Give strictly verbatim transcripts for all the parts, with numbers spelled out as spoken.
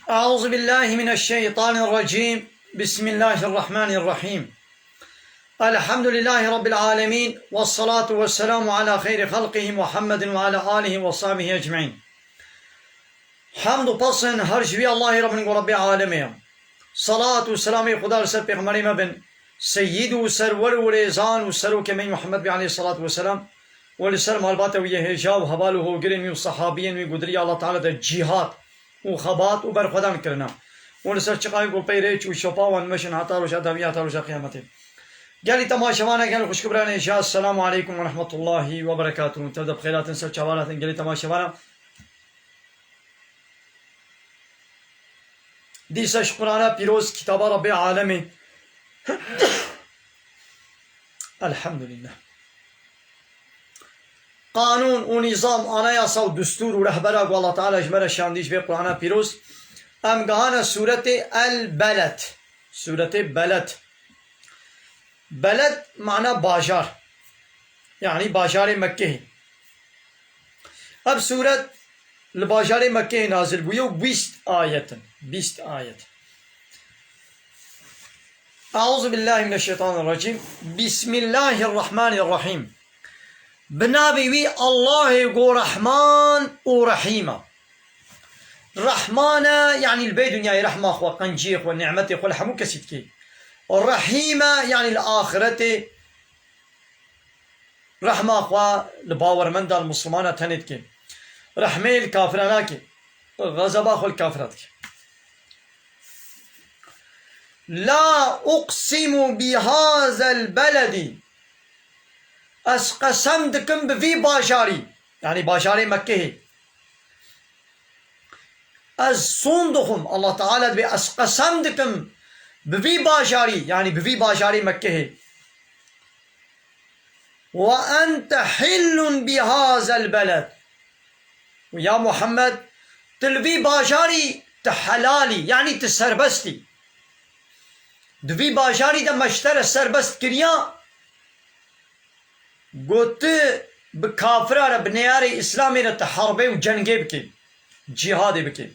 أعوذ بالله من الشيطان الرجيم. بسم الله الرحمن الرحيم. الحمد لله رب العالمين، والصلاة والسلام على خير خلقه محمد وعلى آله وصحبه أجمعين. Hemd û pesn her ji wî Allahê re bin ku Rebbê alemê ye. Salat û selamê Xuda li ser pêxemberê me bin, seyyid û serwer û rêzan û serokê me Muhammed bî aleyhissalatu vesselam, û li ser malbata wî yê hêja û heval û hogirên wî û sehabiyên wî ku di riya Allah Teala de cîhad û xebat û berxwedan kirine. Û li ser çiqayê ku pey rê çû û şopa wan meşin heta roja dawî, heta roja qiyametê. Gelî temaşevana, gelî xwişk û biranê hêja, Esselamu aleykum ve rahmetullahi ve berekatuhu. Tev de bi xêr hatin, ser çavan hatin, gelî temaşevana. Dîsa ji Qur'ana pîroz, kitaba Rabbê alemê. Elhamdülillah. Qanûn û nîzam, anayasa û destûr û rehbera ku Allah Teala ji me re şandî ji vê Qur'ana pîroz, em gihane sûretê El Beled. Sûretê Beled. Beled mana bajar. Yanî bajarê Mekkehê. Ev sûret li bajarê Mekkeyê nazil bûye û bîst ayet in. Bîst ayet. Euzu billahi mineşşeytanirracim. Bismillahirrahmanirrahim. Bi navê wî Allahê ku Rehman û Rehîm e. Rehman e, yanî li bê dinyayê rehma xwe, qenciyê xwe, nîmetê xwe li hemû kesî dike. Rehîm e, yanî li axiretê rehma xwe li bawermenda, li Mislimana tenê dike. Rehmê li kafira nake. Xezeba xwe li kafira dike. La uqsimu bi hazel beledi. Ez qesem dikim bi vî bajarî. Yanî bajarê Mekkehê. Ez son dixwim, Allah Teala dibê ez qesem dikim bi vî bajarî, yanî bi vî bajarê Mekkehê. Ve ente hillun bi hazel beled. Ya Muhammed, tu li vî bajarî tu helal î, yanî tu serbest î. Di vî bajarî de me ji te re serbest kiriya, got tu bi kafira re, bi neyarê Îslamê re tu herbê û cengê bikê, cîhadê bikê.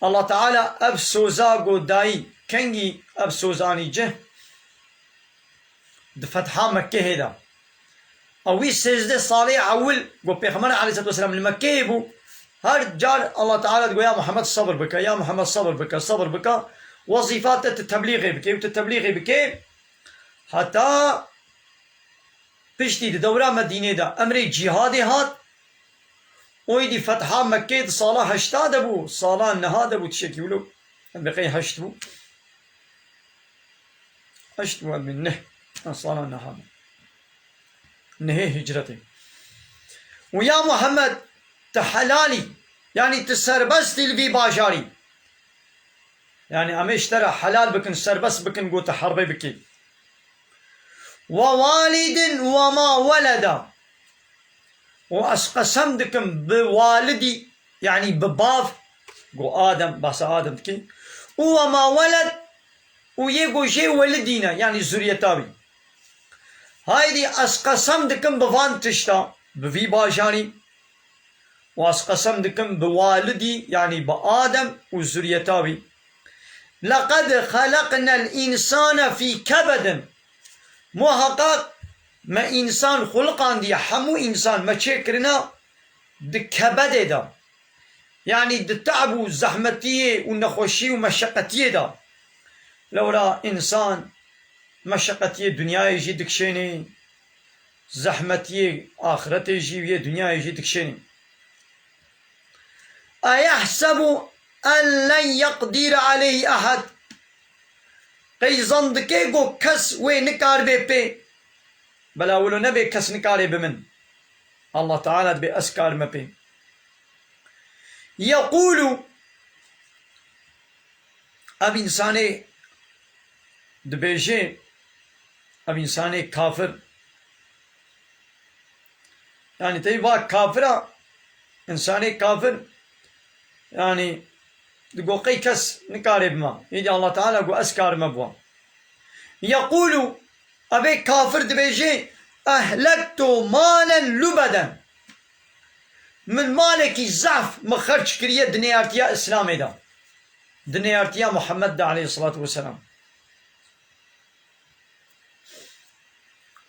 Allah Teala ev soza got dayî, kengî ev soz anî cih? Di fetha Mekkehê de. Ew wî sêzdeh salê ewil ku Pêxember aleyhisselatu vesselam li Mekkeyê bû, her car Allah Teala digot, "Ya Muhammed, sebir bike, ya Muhammed, sebir bike, sebir bike." Wezîfa te tu teblîxê bike û tu teblîxê bike. Heta piştî di dewra Medînê de emrê cîhadê hat. Û êdî fetha Mekkeyê di sala heşta de bû, sala niha de bû, tiştekî wilo. Em bi qey heşt bû. Heşt û em neh. Ha, sala niha. Nehê hicretê. Û ya Muhammed, tu helal î. Yanî tu serbest î li vî bajarî. Yanî em ê ji te re helal bikin, serbest bikin, got tu herbê bikî. Ve walidin ve ma weleda. Û ez qesem dikim bi walidî, yanî bi bav, go Adem, behsa Adem dikî, û ve ma weled, û yê go jê welidî ne, yanî zuriyeta wî. Haydî ez qesem dikim bi van tişta, bi vî bajarî, û ez qesem dikim bi walidî, yanî bi Adem û zuriyeta wî. Leqed xeleqnel însane fî kebedin. Muheqeq me însan xuliqandiye, hemû însan me çêkirine di kebedê de. Yanî di te'b û zehmetiyê û nexweşî û meşeqetiyê de. Lewra însan meşeqetiyê dinyayê jî dikişênê, zehmetiyê axretê jî û yê dinyayê jî dikişênê. Eyehsebu en len yeqdîre aleyhî ehed. Qey zan dike ku kes wê nikaribê pê? Bela wilo nebe kes nikarê bi min. Allah Teala dibê ez karime pê. Yeqûlu, ev însanê dibêje, ev însanê kafir, yanî tey va kafira, însanê kafir, yanî digo qey kes nikarê bima. Êdî Allah Teala go ez karime biwa. Yeqûlu, evê kafir dibêje, ehlektu malen lubeden. Min malekî zehf min xerc kiriye di neyartiya Îslamê de. Di neyartiya Muhammed de aleyhissalatu vesselam.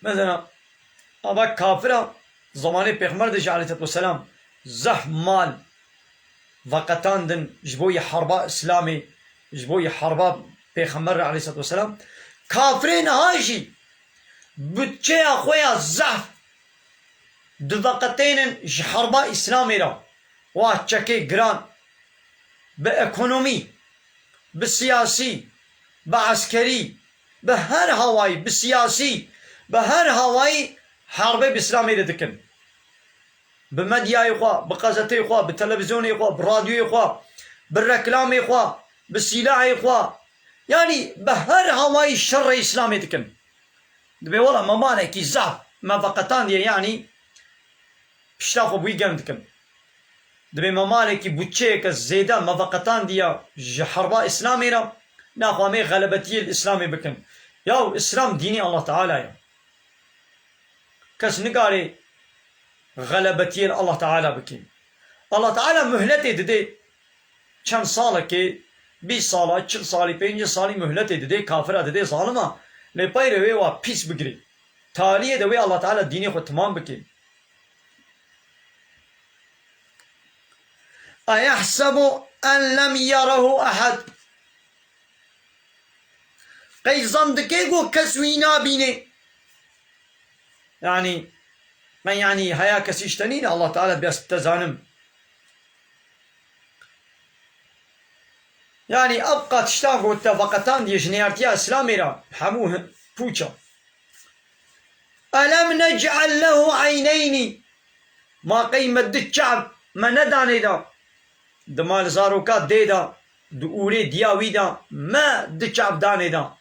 Mesela, ava kafira zamanê Pêxember de jî aleyhissalatu vesselam zehf mal veqetandin ji bo yê herba Îslamê, ji bo yê herba Pêxember re aleyhissalatu vesselam. Kafirê niha jî budçeya xwe ya zehf diveqetênin ji herba Îslamê re. Wa çekê giran, bi ekonomî, bi siyasî, bi eskerî, bi her hawayî, bi siyasî, bi her hawayî herbê bi Îslamê re dikin. Bi medyayê xwe, bi qezeteyê xwe, bi televîzyonê xwe, bi radyoyê xwe, bi reklamê xwe, bi sîlahê xwe, yanî bi her hawayî şerê Îslamê dikin. Dibê wela me malekî zaf me veqetandiye, yanî pişta xwe bi wî germ dikin. Dibê me malekî budçeyeke zêde me veqetandiye ji herba Îslamê re, naxwe em ê xelebetiyê li Îslamê bikin. Yaw Îslam dînê Allah Teala ye. Kes nikare xelebetiyê li Allah Teala bike. Allah Teala muhletê dide. Çend salekê, bîst sala, çil salî, pêncî salî muhletê dide, kafira dide, zalima. Lê peyrê wê wa pîs bigirê. Taliyê de wê Allah Teala dînê xwe timam bike. Eyehsebu en lem yerehu ehad. Qey zan dike ku kes wî nabîne? Yanî, me yanî heya kesî ji te nîne, Allah Teala bes te zanim. Yanî, ev qat tiştan ku te veqetandiye ji neyartiya Îslamê re, hemû hi-, pûç e. Elem nec'el lehu eyneynî. Ma qey me du çav me nedanê da? Di mal zaroka dê da, di ûrê diya wî da, me du çav danê da.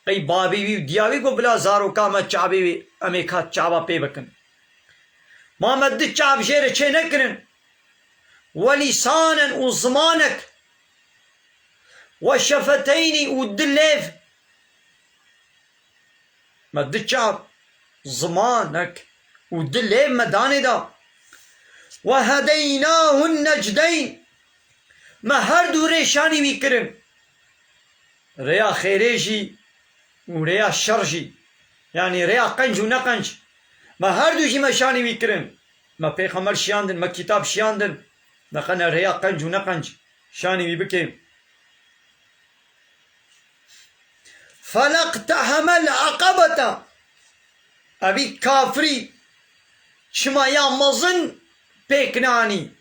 Qey bavê wî û diya wî got, bila zaroka me çavê wî, em ê ka çava pê bikin. Ma me du çav jê re çê nekirin? We lîsanen û zimanek, we şefeteynî û du lêv. Me du çav, zimanek û du lêv me danê da. We hedeynahun necdeyn. Me her du rê şanî wî kirin. Rêya xêrê jî û rêya şer jî. Yanî rêya qenc û neqenc. Me her du jî me şanî wî kirin. Me pêxember şiyandin, me kitab şiyandin. Me qene rêya qenc û neqenc şanî wî bike. Feleqtehemel eqebete. Evî kafirî çima ya mezin pêk nanî.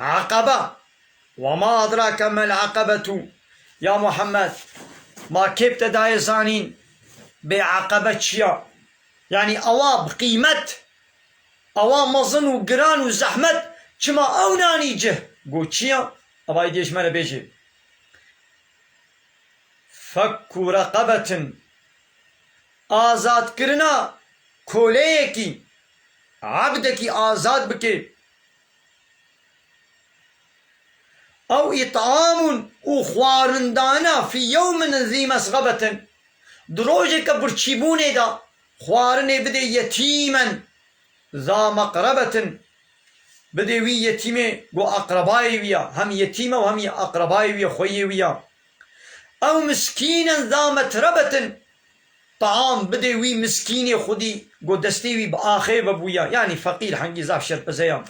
Eqebe. Ve ma edrake mel eqebetu. Ya Muhammed, ma kê bi te dayê zanîn bê eqebe çi ya? Yanî ewa bi qîmet, ewa mezin û giran û zehmet, çima ew nanî cih? Got çi ya? Ev aydê ji me re bêjê. Fekku reqebetin. Azatkirina koleyekî, ebdekî azad bike. Ew ît'amun û xwarindana fî yewmin zî mesxebetin. Di rojeke birçîbûnê de xwarinê bidê yetîmen za meqrebetin. Bidê wî yetîmê ku aqrebayê wî ya, hem yetîm e û hem yê aqrebayê wî ya, xweyê wî ya. Ew miskînen za metrebetin, taam bidê wî miskînê xwedî ku destê wî bi axê vebûya, yanî feqîr, hengî zaf şerpeze ya.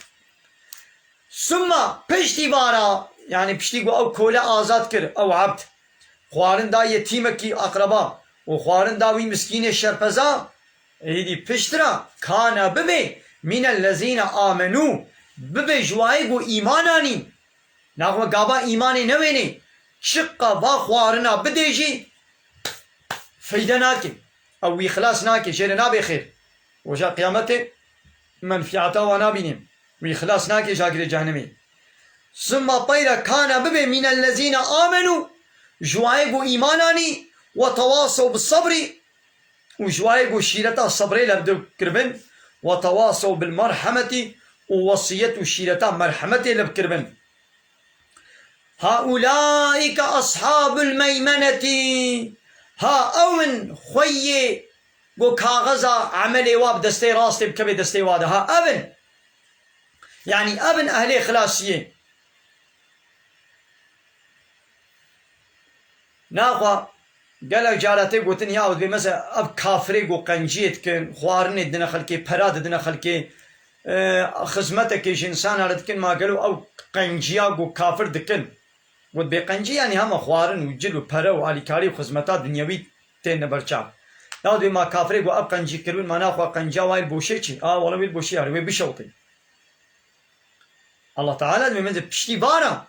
Summa, piştî vara, yanî piştî ku ew kole azad kir, ew ebd, xwarin da yetîmekî aqreba û xwarin da wî miskînê şerpeza, êdî piştre kana bibe mînellezîne amenû, bibe ji wayê ku îman anîn. Naxwe gava îmanê newênê, çiqa va xwarina bidê jî feyde nake. Ew wî xilas nake, jê re nabe xêr. Roja qiyametê menfîata wa nabînê. Wî xilas nake ji agirê cehennemê. Summa peyre kana bibe mînellezîne amenû, ji wayê ku îman anî, we tewasew bi sebrî, û ji wayê ku şîreta sebrê lev kiribin, we tewasew bil merhemetî, û wesiyet û şîreta merhemetê lev kiribin. Haulaîke ashabul meymenetî. Ha ew in xweyê ku kaxeza emelê wa bi destê rastê bikeve destê wa de. Ha ev in. Yanî ev in ehlê xilasiyê. Naxwe gelek cara tê gotin, ya dibê mesela ev kafirê ku qenciyê dikin, xwarinê didine xelkê, pera didine xelkê, e, xizmetekê ji insana re dikin, ma gelo ew qenciya ku kafir dikin? Got bê qencî, yanî hema xwarin û cil û pere û alîkarî û xizmeta dinyewî tên li ber çav. Ya dibê ma kafirê ku ev qencî kiribin, ma naxwe qenciya wayê li boşê çi? A wele wê li boşê yarê wê bişewitê. Allah Teala dibê min piştî vana,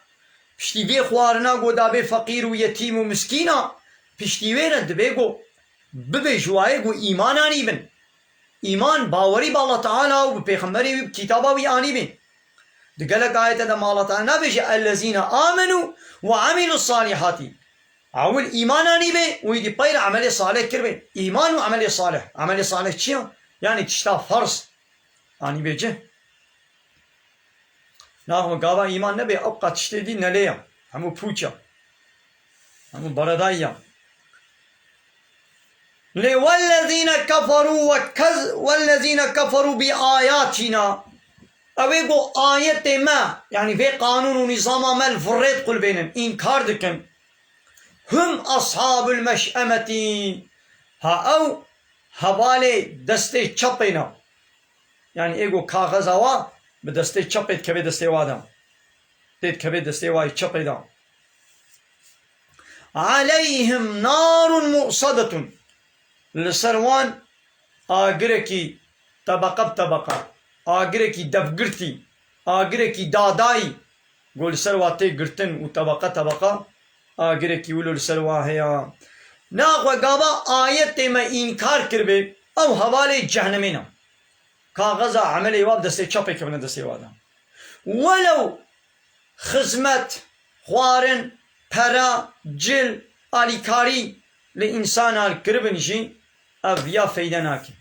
piştî vê xwarina ku da bê feqîr û yetîm û miskîna, piştî wê re dibê ku bibê ji wayê ku îman anîbin. Îman, bawerî bi Allah Teala û bi pêxemberê wî, bi kitaba wî anîbin. Di gelek ayete de ma Allah Teala nabêje, "Ellezîne amenu ve amilus salihati." Ewil îman anîbê û îdî pey re emelê salih kiribê. Îman û emelê salih. Emelê salih çi ya? Yanî tişta ferz anîbê cih. Naxwe gava îman nebe, ew qat tiştê dî nelê ya. Hemû pûç ya. Hemû beredayî ya. Lê wellezîne keferû ve kez-, wellezîne keferû bi ayatîna. Ew ê ku ayetê me, yanî vê qanûn û nîzama me li virrê diqulbênin, înkar dikin. Hum ashabul meş'emetî. Ha ew hevalê destê çepê ne. Yanî ê ku kaxeza wa bi destê çepê dikeve destê wa de. Tê dikeve destê wa yê çepê de. Aleyhim narun mu'sadetun. Li ser wan agirekî tebeqe bi tebeqe, agirekî devgirtî, agirekî dadayî, ku li ser wa tê girtin û tebeqe tebeqe agirekî wilo li ser wa heye. Naxwe gava ayetê me înkar kiribê, ew hevalê cehnemê ne. Kaxeza emelê wa bi destê çepê kevine destê wa de. Welew xizmet, xwarin, pera, cil, alîkarî li însanan kiribin jî, ev viya feyde nake.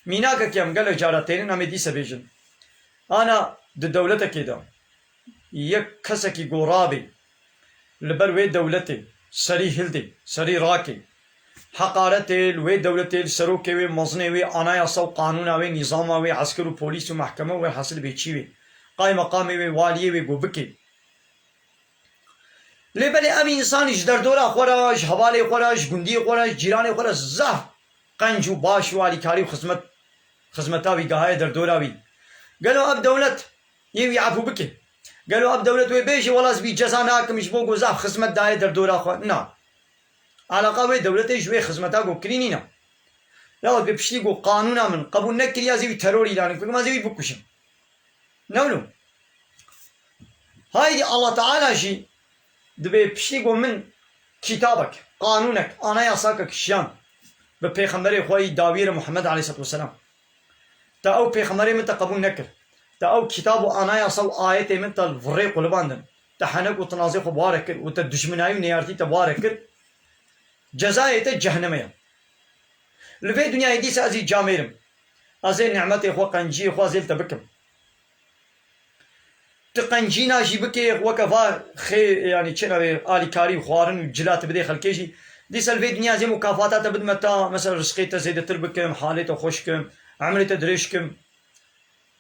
Mînakekê em gelek cara tênin, em ê dîse bêjin. Ana di dewletekê de yek kesekî gorabê li ber wê dewletê serî hildê, serî rakê, heqaretê li wê dewletê, li serokê wê, mezinê wê, anayasa û qanûna wê, nîzama wê, esker û polîs û mehkeme û welhasil bê çî wê, qaymeqamê wê, waliyê wê ku bikê. Lê belê ev însanî ji derdora xwe re, ji hevalê xwe re, ji gundiyê xwe re, ji cîranê xwe re zaf qenc û baş û alîkarî û xizmet, xizmeta wî gahaye derdora wî. Gelo ev dewlet yê wî efû bike? Gelo ev dewlet wê bêje, wela ez wî ceza nakim ji bo ku zaf xizmet daye derdora xwe? Na. Alaqa wê dewletê ji wê xizmeta ku kirî nîne. Ya bi piştî ku qanûna min qebûl nekiriya, ez ê wî teror îlan kim, ez ê wî bikuşim. Ne wilo? Haydî Allah Teala jî dibê piştî ku min kitabek, qanûnek, anayasakek şiyan bi pêxemberê xwe yî dawî re Muhammed aleyhisselatu vesselam. Te ew pêxemberê min te qebûl nekir. Te ew kitab û anayasa û ayetê min te li virrê qulibandin. Te henek û tinazê xwe bi wa re kir û te dijminayî û neyartî te bi wa re kir. Cezayê te cehnemê ye. Li vê dinyayê dîsa ez ê camêrim. Ez ê nimetê xwe, qenciyê xwe ez ê li te bikim. Tu qencîna jî bikê, weke va xê, yanî çi navê, alîkarî û xwarin û cila tu bidê xelkê jî. Dîsa li vê dinya ez ê mukafata te bidime ta, mesela rizqê te zêdetir bikim, halê te xweş kim, emrê te dirêj kim.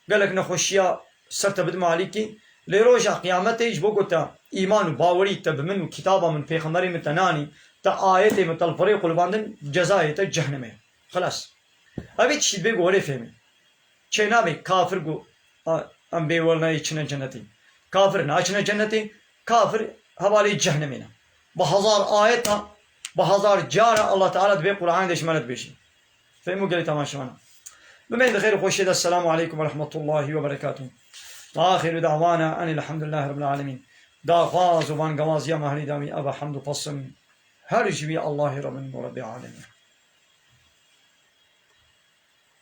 Gelek nexweşiya ser te bidime alîkî. Lê roja qiyametê ji bo ku te îman û bawerî te bi min û kitaba min, pêxemberê min te nanî, te ayetê min te li virê qulibandin, cezayê te cehnemê ye. Xilas. Ev ê tiştî dibê ku werê fêmê. Çênabê kafir ku, a, em bêwel nayê çine cennetê. Kafir naçine cennetê, kafir hevalê cehnemê ne. Bi hezar ayeta, bi hezar cara Allah Teala di vê Qur'anê de ji me re dibêjî. Fêm û gelî temaşevana. Bimên di xêr û xweşiyê de. Selamu aleykum ve rahmetullahi ve berekatuhu. Ve axiru da'wana enil hamdulillahi rabbil alemin. Daxwaz û bangewaziya me herî dawî ev e, hemd û pesin her ji wî Allahê Rabbin û Rebbê alemîn.